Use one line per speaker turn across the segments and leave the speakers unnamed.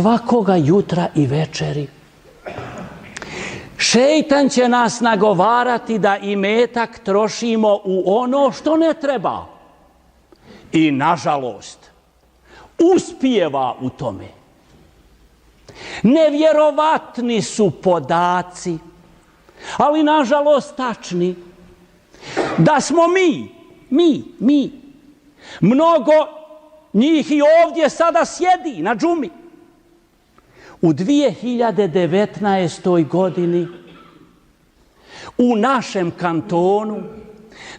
svakoga jutra i večeri. Šeitan će nas nagovarati da imetak trošimo u ono što ne treba. I nažalost, uspijeva u tome. Nevjerovatni su podaci, ali nažalost tačni, da smo mi, mnogo njih i ovdje sada sjedi na džumi. U 2019. godini u našem kantonu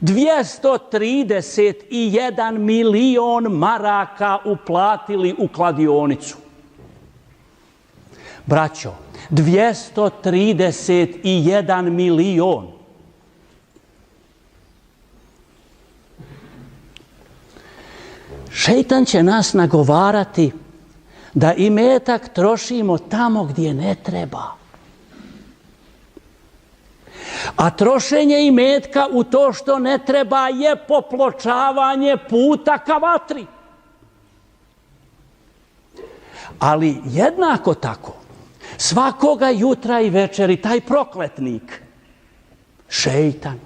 231 milion maraka uplatili u kladionicu. Braćo, 231 milion. Šeitan će nas nagovarati da imetak trošimo tamo gdje ne treba. A trošenje imetka u to što ne treba je popločavanje puta ka vatri. Ali jednako tako, svakoga jutra i večeri taj prokletnik, šeitan,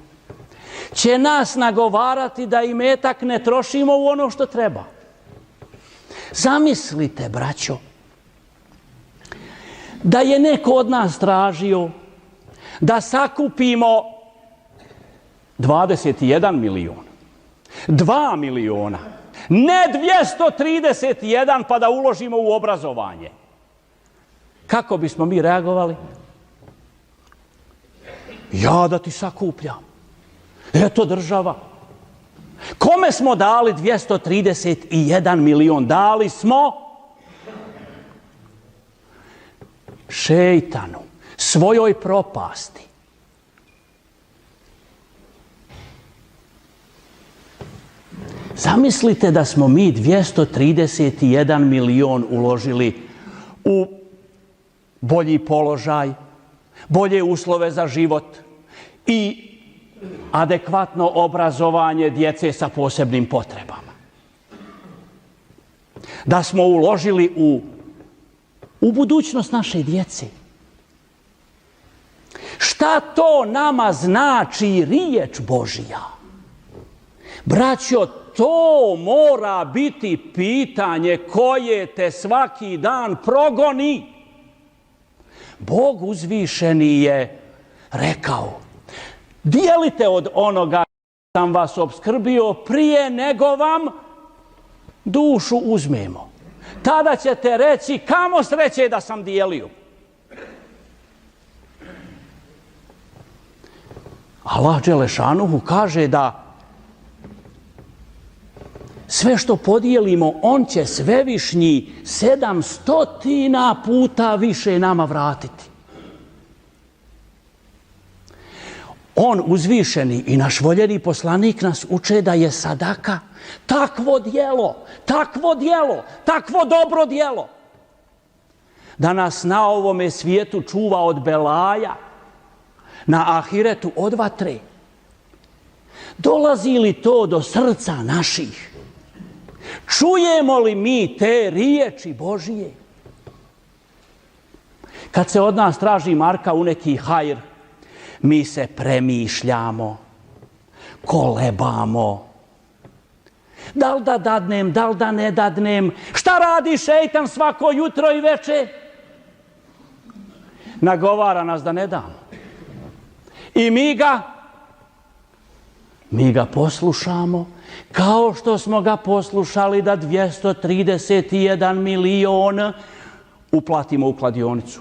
će nas nagovarati da imetak ne trošimo u ono što treba. Zamislite, braćo, da je neko od nas tražio da sakupimo 21 milion, 2 miliona, ne 231 pa da uložimo u obrazovanje. Kako bismo mi reagovali? Ja da ti sakupljam. Eto država. Kome smo dali 231 milion? Dali smo šeitanu, svojoj propasti. Zamislite da smo mi 231 milion uložili u bolji položaj, bolje uslove za život i adekvatno obrazovanje djece sa posebnim potrebama. Da smo uložili u budućnost naše djece. Šta to nama znači riječ Božja? Braćo, to mora biti pitanje koje te svaki dan progoni. Bog uzvišeni je rekao: dijelite od onoga što sam vas opskrbio prije nego vam dušu uzmemo. Tada ćete reći: kamo sreće da sam dijelio. Allah dželešanuhu kaže da sve što podijelimo, on će svevišnji 700 puta više nama vratiti. On uzvišeni i naš voljeni poslanik nas uče da je sadaka takvo djelo, takvo dobro djelo, da nas na ovome svijetu čuva od belaja, na ahiretu od vatre. Dolazi li to do srca naših? Čujemo li mi te riječi Božije? Kad se od nas traži marka u neki hajr, mi se premišljamo, kolebamo. Da li da dadnem, da li da ne dadnem? Šta radi šeitan svako jutro i veče? Nagovara nas da ne damo. I mi ga poslušamo, kao što smo ga poslušali da 231 milion uplatimo u kladionicu.